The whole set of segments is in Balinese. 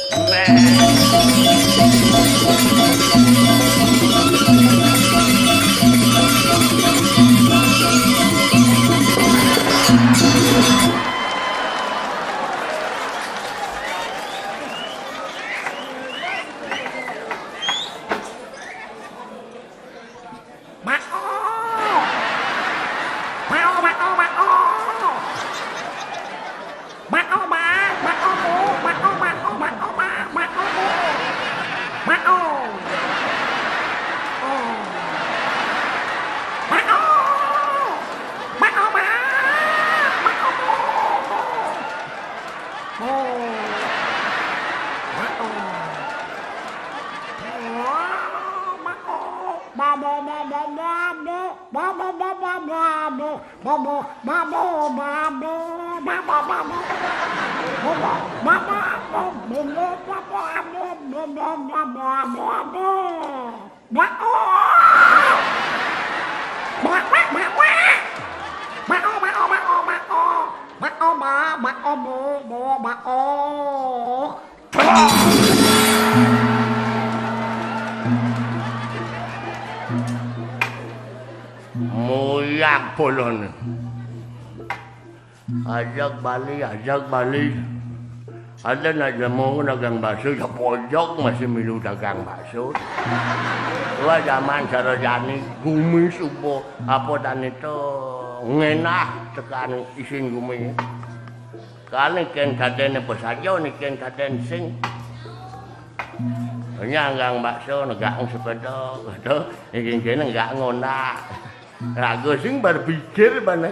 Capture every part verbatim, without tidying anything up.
Mao! Mao, mao, mao! Mao, ma, mao, mo, mao, mao, mao, mao, ma, mao, mo. Mao. Oh. Mao! Mao, ma, mao, mo, mo. Mo. Mao. Mo, mao. Mamo, mamo, mamo. Mamo, mamo, mamo. Mamo, mamo, mamo. Mamo, mamo. Mamo, mamo, mamo. Mamo, mamo, mamo. Mamo, mamo, mamo. Mamo. Mamo, mamo, mamo. Mamo, mamo, mamo, mamo. Mamo, ma, mamo, mo, mo, mamo. Moyak bolone. Ajak bali, ajak bali. Ada nak jamu dagang bakso, ya pojok masih milu dagang bakso. Wah, zaman sarajane gumi supo apa tane to ngenah tekan isin gumi. Kali ken kaden apa saja ni ken kaden sing. Nyanggang bakso negak sepeda, gitu. Iki kene enggak ngondak. Raga sing berpikir banget.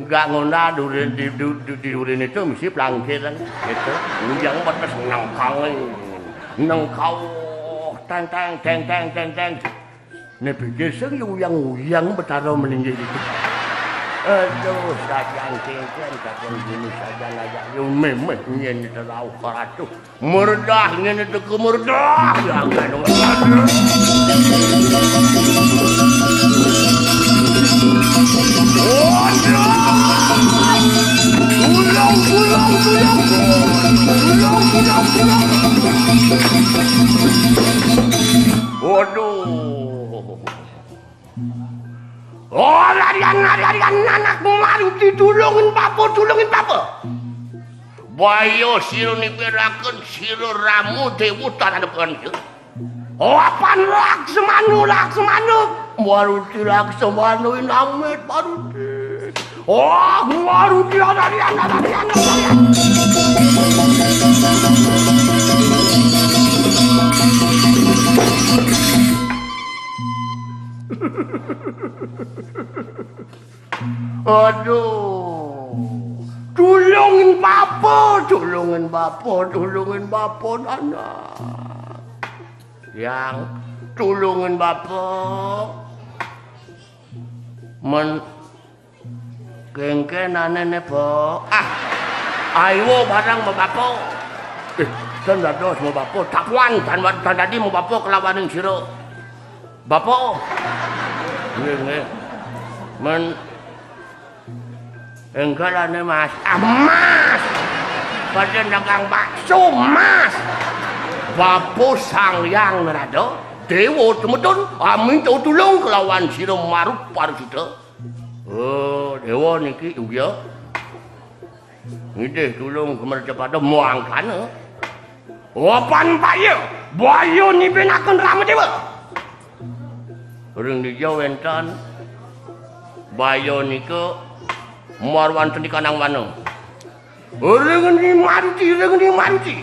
Enggak ngondak duri di, di, di, di duri itu mesti pelangkiran, gitu. Ujang batas nengkang, nengkau, teng, teng, teng, teng, teng, teng. Nek pikir sing ya uyang-uyang Betara meninggi itu. Aduh, sajan kengken, sajan gini, sajan aja. Yo memeh nyen itu rauh karatuh. Murdah nyen itu ku murdah. Ya, aduh. Waduh. Tulung, tulung, tulung. Tulung, tulung, tulung. Waduh. Oh, larian, larian, anakmu Maruti, tulungin papa, tulungin papa. Bayo sira nipiraken sira Ramu Dewa tanadepan. Oh, apan Laksamanu, Laksamanu. Maruti Laksamanu inamit Maruti. Oh, Maruti larian, larian, larian. Aduh. Tulungin papa, tulungin papa, tulungin papa, anak. Yang tulungin papa. Men kengkenane ne, Pak. Ah. Aiwo barang me bapa. Eh, ten dados me bapa. Tapuan tan, tan dadi me bapa kelawaning sira. Bapa. Nggih, nggih. Men enggalane Mas. Ah, Mas. Pada dagang bakso, Mas. Bapa Sang Hyang Narada, Dewa Temudun, aminta tulung kelawan sira Marut Parasita. Oh, Dewa niki ugia. Ngidih tulung kemercapada muangkana. Wapan baya, baya nibinaken Rama Dewa. Ring dija wenten baya nika muar wonten di kanang wana. Ring ni Maruti, ring ni Maruti.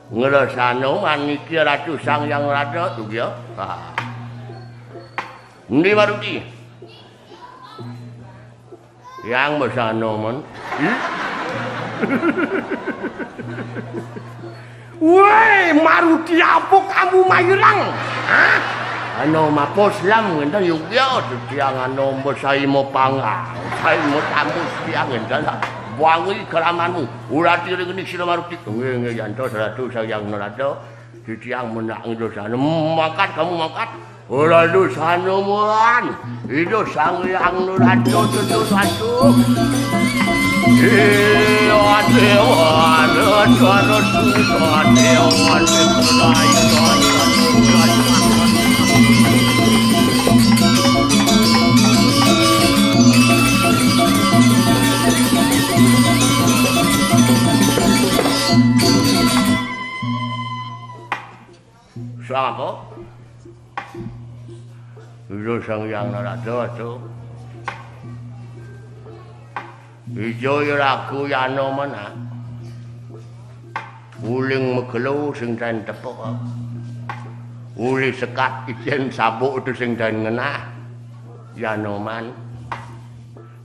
Ngrasana maniki Ratu Sang Hyang Rada, ugia. Ah. Endi Maruti? Yang mesana men. Ih. Woi, Maruti apa kamu mairang? Hah? Ana mapos lam ngenten yogya, tiang ana mesai mapanggang. Sai matamus tiang ngenten. Wangi keramanmu. Urati ring ni sira Maruti. Nggih, nggih, yantos Ratu Sang Hyang Narada. Titiang menak ngedosan. Mangkat kamu mangkat. Ora dosana mulan, Ida Sang Hyang Narada tetu satu. Dewa, dewa, dewa, dewa, dewa, Sapa? Ira Sang Hyang Narada, Cuk. Ija ira aku Yanoman, ah. Uling megelo sing daen tepuk, ah. Uli sekat ijen sabuk tu sing daen ngenah. Yanoman.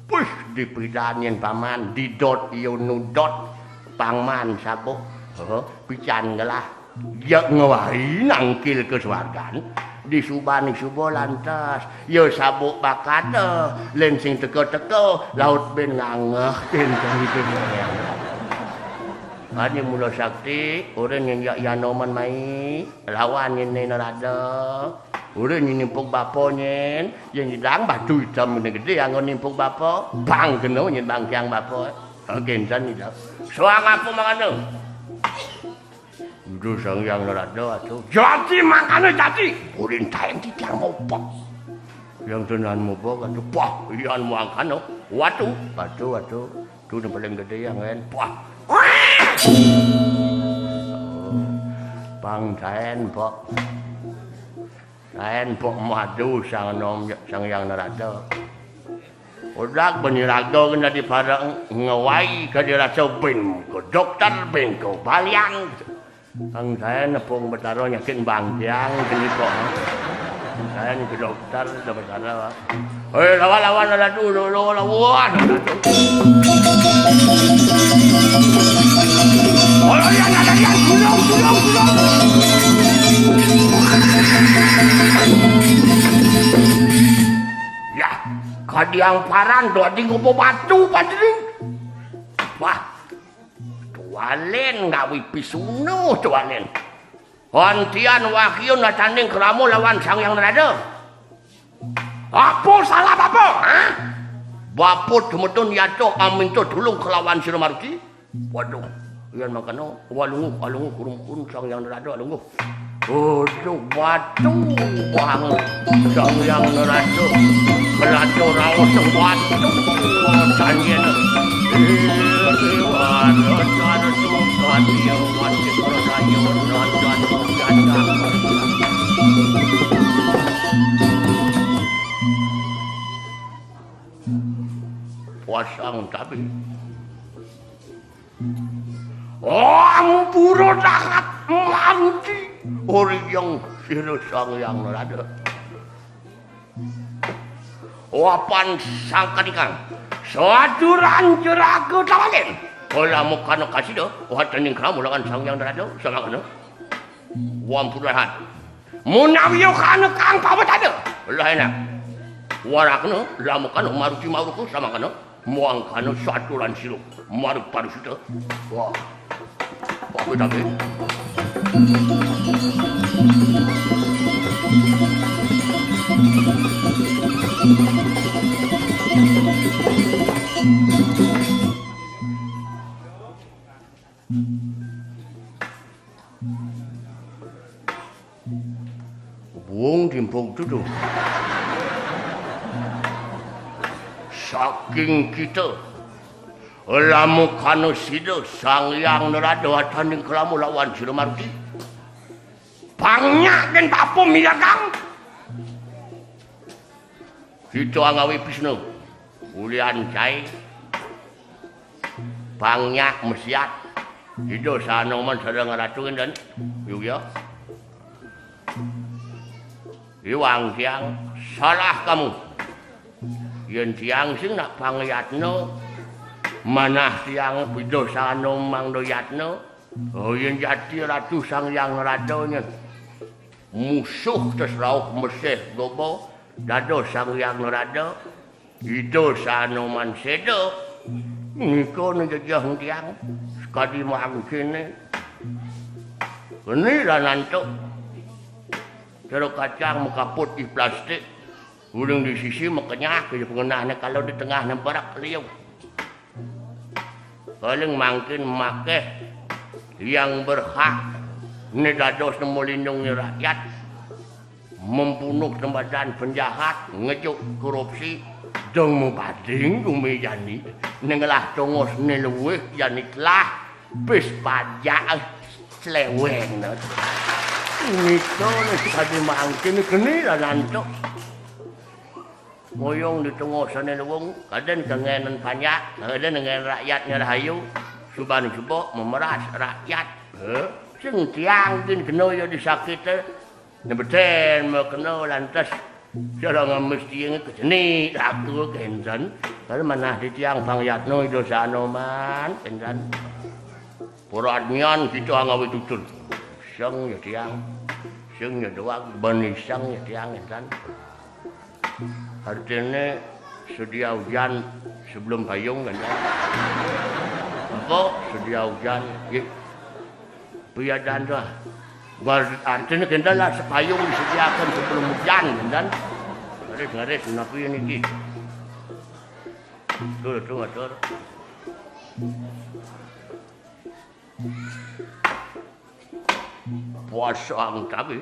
Puh, dipidan yen paman, didot iya nudot, pangman sabuk. Heeh, pican ngelah. Ya ngwahi nangkil ke swargan, disubani suba lantas. Ya sabuk bakata, len sing teka-teka, laut ben ngangeh, ben kang idup. Ane mula sakti, ora nyen yak Yanoman mai, lawan nyen Narada. Ora nyen nimpuk bapa nyen, yen nyidang batu item ngene gede anggo nimpuk bapa, bang kena nyen bangkiang bapa. Ha, kenten ida. Soang apa mangane? Ida Sang Hyang Narada, aduh. Jati mangkane jati. Ulin taen titiang mopok. Yang tenan mopok, aduh, pah, iyan mangkane. Waduh, waduh, waduh. Tu yang paling gede yang lain. Pah. Pang taen, Pok. Taen, Pok, madu Sang Nom, Sang Hyang Narada. Odak beniraga kena dipareng ngewai ka dirasa bin ke dokter, bin ke balian. Kang saya nepung Betara nyakin bangkiang kini kok. Saya ni ke dokter dah Betara. Hei, lawan, lawan, lawan, dulu, lawan, lawan. Oh, iya, iya, iya, iya, gulung, gulung, gulung. Ya, kadiang paran dadi ngopo batu padri. Wah, tualen gawi pisunuh tualen. Antian wahyu nataning krama lawan Sang Hyang Narada. Apa salah bapa? Hah? Bapa demetun yata aminta tulung kelawan Sira Maruti. Waduh, yen mangkana, walunguh, walunguh, kurung-kurung, Sang Hyang Narada, walunguh. Aduh, batu banget. Sang Hyang Narada, Narada raos batu. Tanjen. Pasang tapi. Ampura dahat maruti. Oriyang sira Sang Hyang Narada. Wapan sangkanikang. Saduran jeraga tawalen. Kala mukana kasida, wataning kramulangan Sang Hyang Narada, samangkana. Wampurahan. Munawi kana kang pawetana. Lah enak. Warakna, lamukana, maruti mawruka, samangkana. Muangkana saturan sira. Marut parusita. Wah. Wah, tapi. Wong timpung tutu. Saking kita, lamukana sida Sang Hyang Narada ataning kelamu lawan Sira Maruti. Pangnyak den papu miyagang. Kita angawi Bisnu. Ulian cai. Pangnyak mesiat. Ida Sanoman sareng Ratu Indan. Yuk ya. Iwang tiang salah kamu. Yen tiang sing nak pangyatna, manah tiang Ida Sanoman doyatna. Oh, yen jati Ratu Sang Hyang Narada nyen. Musuh tes rauh mesih goba, dados Sang Hyang Narada, Ida Sanoman seda, nika nejejeh tiang, sekadi mangkene. Keni lan antuk. Cara kacang makaput di plastik, uling di sisi makenyah, kaya pengenahne kalau di tengah nemperak liu. Paling mangkin makeh yang berhak ne dados nemu lindungne rakyat, membunuh tembadan penjahat, ngejuk korupsi, dong mubading gumi jani, ne ngelah tongosne luih jani telah, bis pajak, eh, seleweng ne. Nika ne kadi mangkin keni lah nantuk. Ngoyong di tengah sane luwung, kaden kengenen panjak, kaden ngen rakyatne rahayu, suban suba memeras rakyat. Heh, sing tiang din kena ya disakite, nebeten mekena lantas cara ngemis tiang keceni datu kenten. Kalau manah di tiang pangyatno ida sano man, kenten. Puranian kita ngawi tutur. Sing ya tiang, sing ya doang, benisang ya tiang, kenten. Artine sedia hujan sebelum payung, kan, ya? Apa sedia hujan, nggih. Piadan dah. Bar-, artine kenten lah sepayung disediakan sebelum hujan, kan? Ngeris, ngeris, napi niki? Tur, tur, tur. Pasang tapi.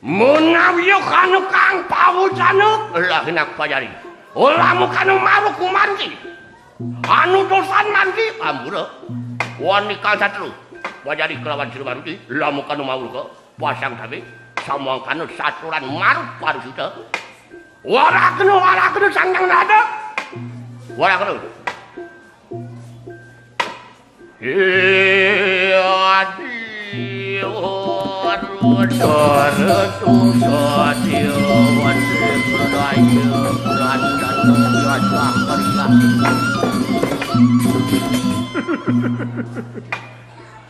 Menawi kanu kang pawucana, lahinak pajari. Olah mukanu maruk kumanti. Anu dosan manti, ampura. Wani kang satru. Pajari kelawan Sri Maruti, lamun kanu mawruka, pasang tapi. Samangkana saturan maruk parusita. Warakna, warakna, Sang Hyang Narada. Warakna. Iya, di, oh, aduh, aduh, aduh, aduh, aduh, aduh, aduh, aduh, aduh, aduh, aduh.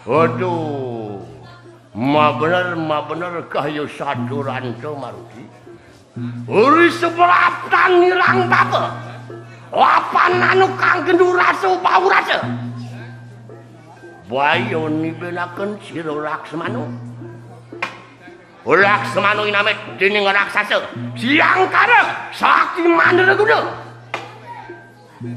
Aduh, mabener, mabener kaya saturan to, Maruti. Uri seberatan nirang baba. Apan anu kang gendu rasa bau rasa. Baya nibenaken sira Laksmana. Laksmana inamit dening raksasa. Siangkara sakti mandraguna.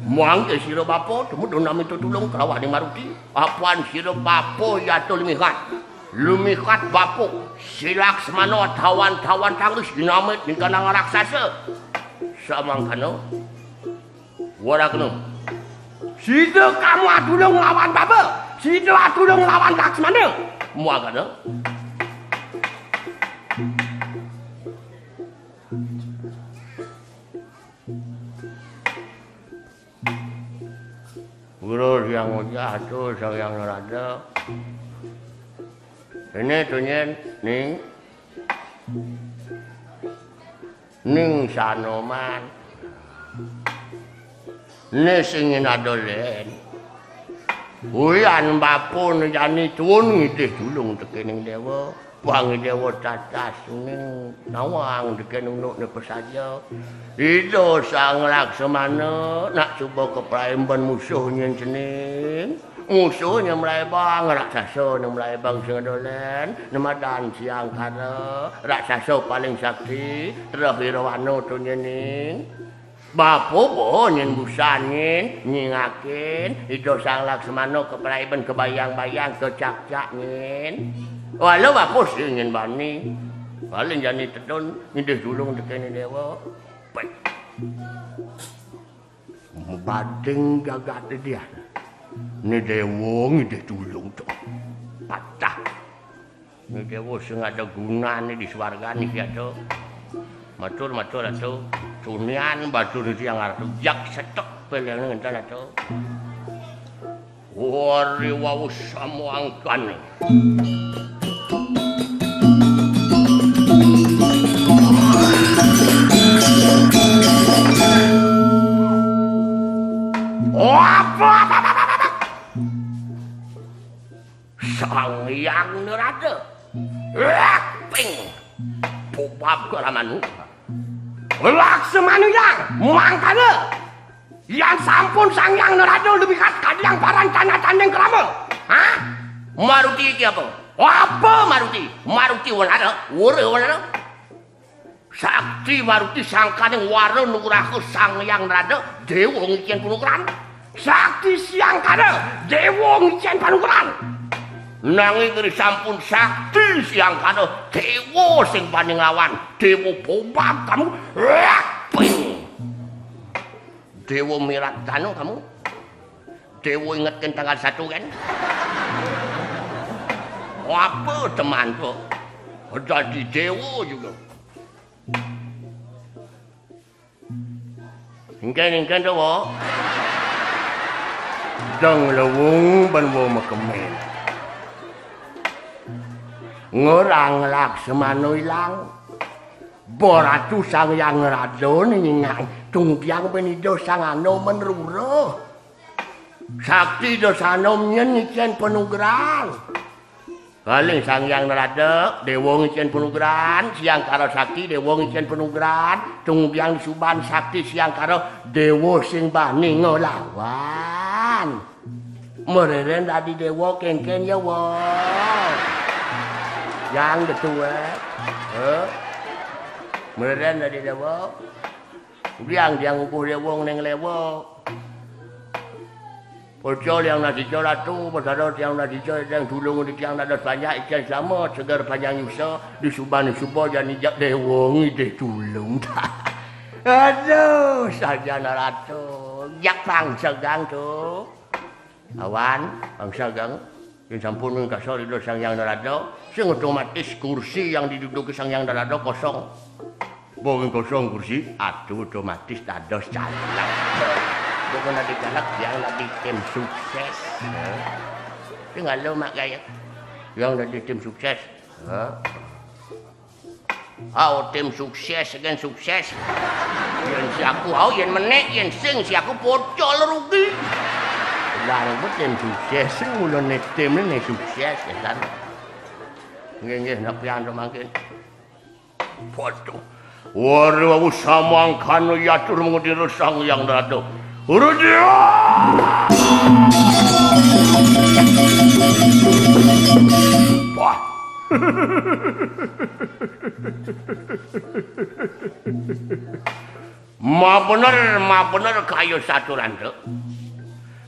Mangke sira bapa, tumut nami tutulung kelawan Maruti. Apan sira bapa yata lumihat. Lumihat bapa, si Laksmana tawan-tawan tangis inamit ningkanang raksasa. Samangkana, warakna. Sida kamu atulung lawan bapa, sida atulung lawan Laksmana. Mangkana. Guru Hyang Ujah, Atu Sang Hyang Narada. Ini tunyen ning, ning Sanoman. Ni sing ing adolen. Uyan bapa ne jani tuun ngidih tulung tekening dewa. Pang dewa tatas ning nawang tekening unukne pesaja. Ida Sang Laksmana nak suba kepraimban musuh nyen cening. Musuh nyen mlaibang, raksasa nyen mlaibang sing adolen. Nemadan siangkara, raksasa paling sakti, terah irawana tunyen ning. Bapa bo nyen busan nyen, nyingakin, Ida Sang Laksmana kepraiben kebayang-bayang, kecakcak nyen. Walau bapa sing nyen bani. Paling jani tedun, ngidih tulung tekene dewa. Pek. Mabading gagat dia. Ni dewa ngidih tulung to. Patah. Ni dewa sing ada gunane di swargane ki, Atu. Matur, matur, Atu. Tunian batur niki yang arep jak setek pelene ngenten, Atu. Wari wau samangkane. Apa, apa, apa, apa, apa? Sang Hyang Narada. Ping. Bubab kalamanu. Laksmana yang mangkana. Yang sampun Sang Hyang Narada lebih kat kadang paran tanah tanding kerama. Hah? Maruti iki apa? Apa Maruti? Maruti wenana, weruh wenana. Sakti Maruti sangkaning wara nugraha Sang Hyang Narada, Déwa ngicén panugrahan. Sakti Siangkara, Déwa ngicén panugrahan. Nanging ri sampun sakti Siangkara, Déwa sing bani nglawan, Déwa bobat kamu. Ping. Déwa mirat danu kamu. Déwa ingetken tanggal satu kan. Apa teman kok. Dadi déwa juga. Engken, engken to, Wo. Dang lewung ben wo mekemen. Ngorang laksamana ilang. Boratu Sang Hyang Narada ninging tunggiang ben Ida Sang Anom menruruh. Sakti Ida Sang Anom nyen ngicén panugrahan. Paling Sang Hyang Narada, Déwa ngicén panugrahan, Siangkara Sakti, Déwa ngicén panugrahan, tunggiang suban Sakti Siangkara, Déwa sing bani nglawan. Mreren dadi déwa kénkén ya, Wo. Yang ketua. Heh. Mreren dadi déwa. Diang, diang upuh déwa ning lewa. Perca liang nadija ratu, pesara tiang nadija tiang dulung tiang dados banyak ikan selamat, seger panjang yusa, disuban suba jani jak déwa ngidih dulung. Aduh, sarjana ratu, jak pangsegang tu. Awan, pangsegang. Yén sampun wingkasa Ida Sang Hyang Narada, sing otomatis kursi yang diduduki Sang Hyang Narada kosong. Bok kosong kursi, aduh otomatis dados caleg. Bok dadi caleg, yang dadi tim sukses. Sing halo mak gaya. Yang dadi tim sukses. Hah? Au tim sukses, gen sukses. Yén si aku, au yén menék, yén sing si aku pocol rugi. Lah, aku tim sukses, sing mula né tim né sukses, ya kan. Nggih, nggih, nak pian mangkin. Waduh. Wara wau samangkana yatur mengudira Sang Hyang Narada. Rudya! Wah. Mabener, mabener kaya saturanta.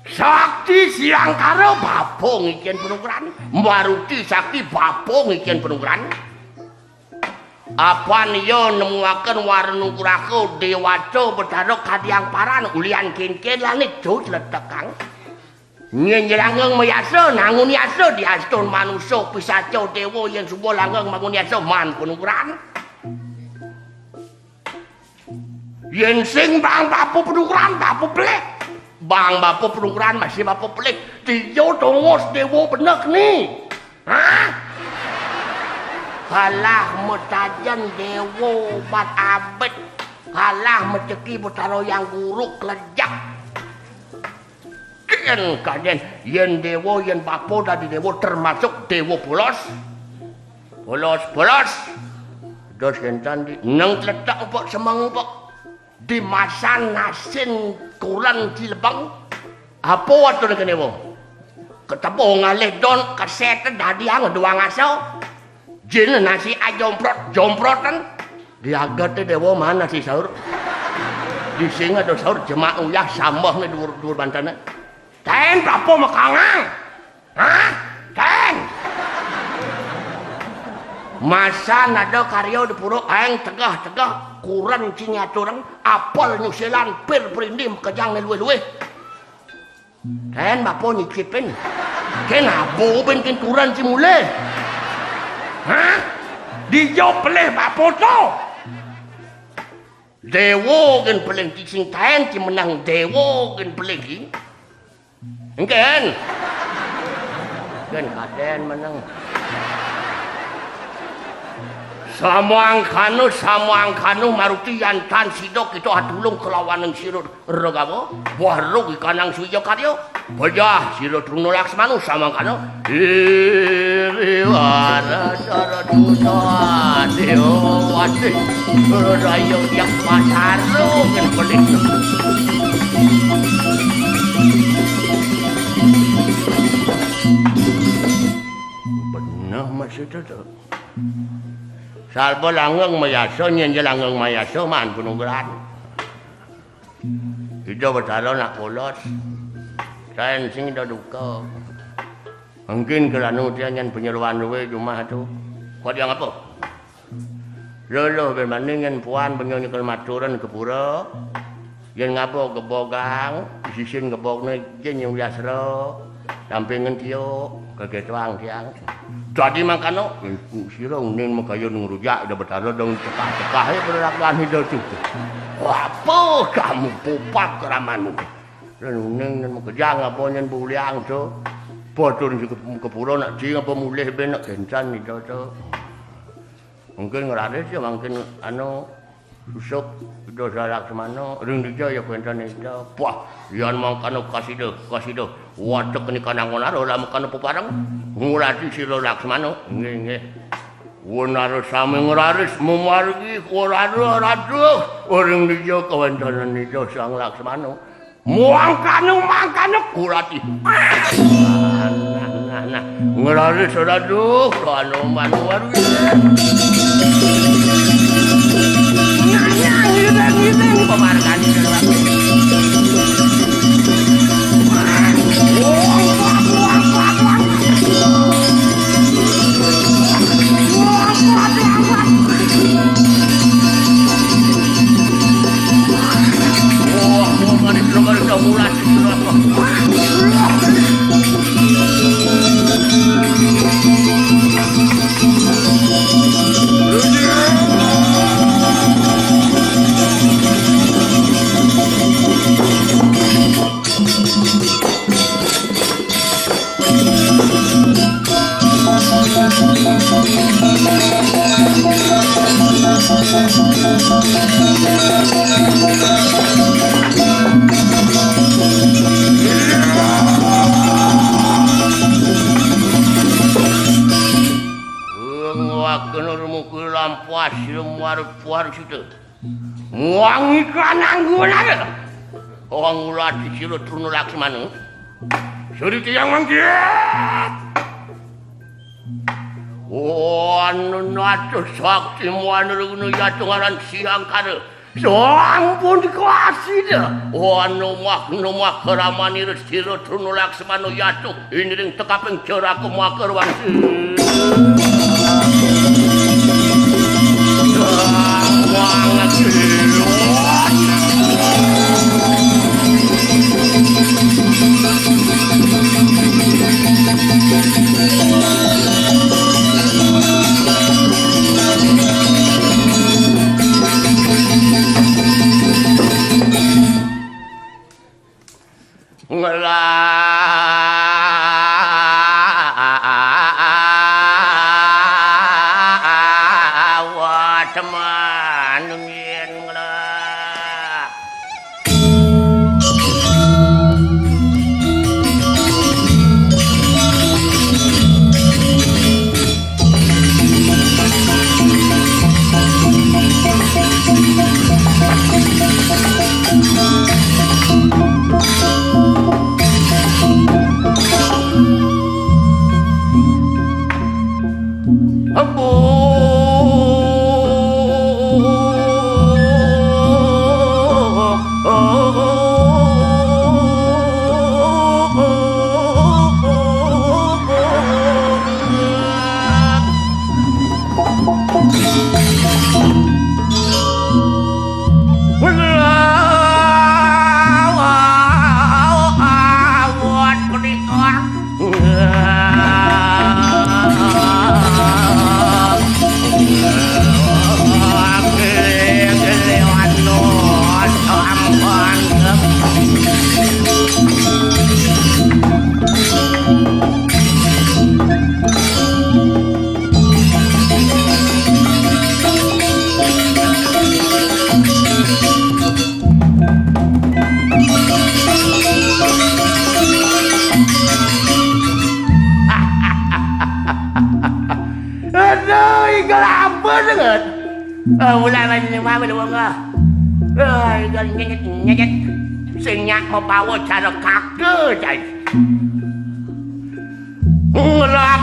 Sakti Siangkara bapa ngicén panugrahan, Maruti Sakti bapa ngicén panugrahan. Apan iya nemuaken wara nugraha déwata Betara kadiang paran ulian kénkén lan itu letekang. Nyén nyerangeng mayasa, nangun yasa, diastun manusa, pisaca déwa, yén suba langgeng mangun yasa, man panugrahan. Yén sing bang bapa panugrahan, bapa pelih. Bang bapa panugrahan, masih bapa pelih. Dija tongos déwa benek ni. Hah? Halah metajen déwa obat abet. Halah meceki Betara Hyang Guru klejak. Kén kadén, yén déwa, yén bapa dadi déwa, termasuk déwa polos. Polos, polos. Dos kéntan di neng tletek empuk semeng empuk. Di masan nasin kuren di lebeng. Apa watur kene wo? Ketepu ngalih don keset dadi ang doang aso. Jin nasi ajomprot, jomprotan. Diagete déwa mana si sahur. Di sing ada sahur jemak uyah sambah ne dhuwur-dhuwur bantane. Ten apa mekangang? Hah? Ten. Masan ada karya di pura aeng tegah-tegah kuren cinyatureng apel nyusilan pir perindi makejang ne luwih-luwih. Ten bapa nyicipin. Ken abu ben ken kuren ci mulih. Hah? Dija pelih bapa to? Déwa ken pelih ci sing ten ci menang déwa ken pelih ci. Engken. Ken kaden menang. Samangkana, samangkana maruti yan tan sida kita atulung kelawaning sira regawa. Wah rugi kanang suya karya. Bajah sira truna laksmana samangkana. Iriwara sara dusa dewa wati. Raya yang pasarung yang pelik. Bener. Itu to. Sarba langgeng mayasa, yén ja langgeng mayasa maan panugrahan. Ida Betara nak polos. Saén sing ida duka. Mungkin kelanu tiang yén panyeroan duwé jumah tu. Kok dia ngapa? Loloh bén mani yén puan benya nyekel maturan ka pura. Yén ngaba gebogang, sisin gebogné jén nyang wiasra, dampingan tiuk, kakétoang tiang. Dadi mangkana, sira uning makaya ngrujak Ida Betara dong cekah-cekah ya berlakuan ida tu. Apa kamu pupat keramanu? Dan uning dan makejang apa nyen buliang tu. Apa turun si ke, ke pura nak cing apa mulih ben nak kencan ida tu. Mungkin ngraris ya, mungkin anu, susuk Ida Laksmana, ring dija ya kuénten ida. Wah, yan mangkana kasida, kasida. Watek ni kanang onar, ora mangkana pepareng. Ngulati sira Laksmana. Nggih, nggih. Wenara sami ngraris memargi warada raduh. Ring dija kawéntenan Ida Sang Laksmana. Muangkana mangkana kurati. Nah, nah, nah, nah. Ngraris raduh, kanu manuar. Nah, nah, ngideng, ngideng, pemargane. Ngwakena rumuku lampas, rumuar puar sida. Muang iklan anggunane. Wong ulati sira Truna Laksmana. Suri tiyang mangkit. Wan nata sakti muan runa yata ngaran Siangkara. Sampun dikuasida. Wan nomah nomah keramanira sira Truna Laksmana yata. Iniring tekaping jeraka makar wangsi. Nglawa temen yen nglah. Aduh, igal apa sangat? Ah, mula man ni mama lu nga. Ah, igal nyenyet nyenyet. Sing nyak mapawa cara kaka, cai. Ngelak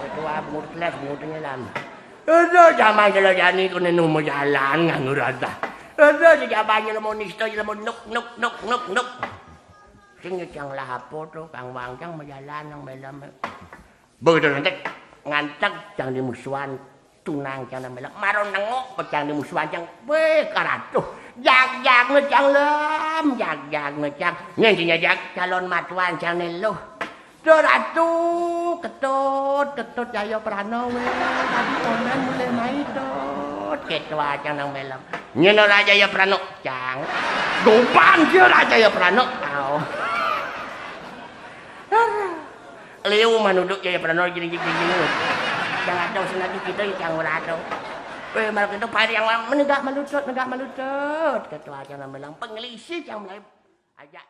Ketua bungut kelas, bungut nyelam. Ada zaman jelajani ku nenu majalan nganggo rada. Ada jaman jelema nista, jelema nuk, nuk, nuk, nuk, nuk. Sing nyecang lah apa to, Kang Wang, cang majalan nang melem. Begitu nanti nganteg cang dimusuhan, tunang cang nang melem. Maro nengok pe cang dimusuhan cang. Weh, karatuh. Jag-jag ngecang lem, jag-jag ngecang. Nyen sing nyajak calon matuan cang neluh. Duh, Ratu, Ketut, Ketut Jaya Prana weh. Tadi konden mulih mai, Tut. Ketua cang nang melem. Nyen ora Jaya Prana, cang. Goban dia ora Jaya Prana. Au. Liu manuduk Jaya Prana gini gini gini. Cang ada senadi kita cang ora ada. Weh, malah kita pari yang menegak malutut, negak malutut. Ketua cang nang melem. Pengelisi cang mulai ajak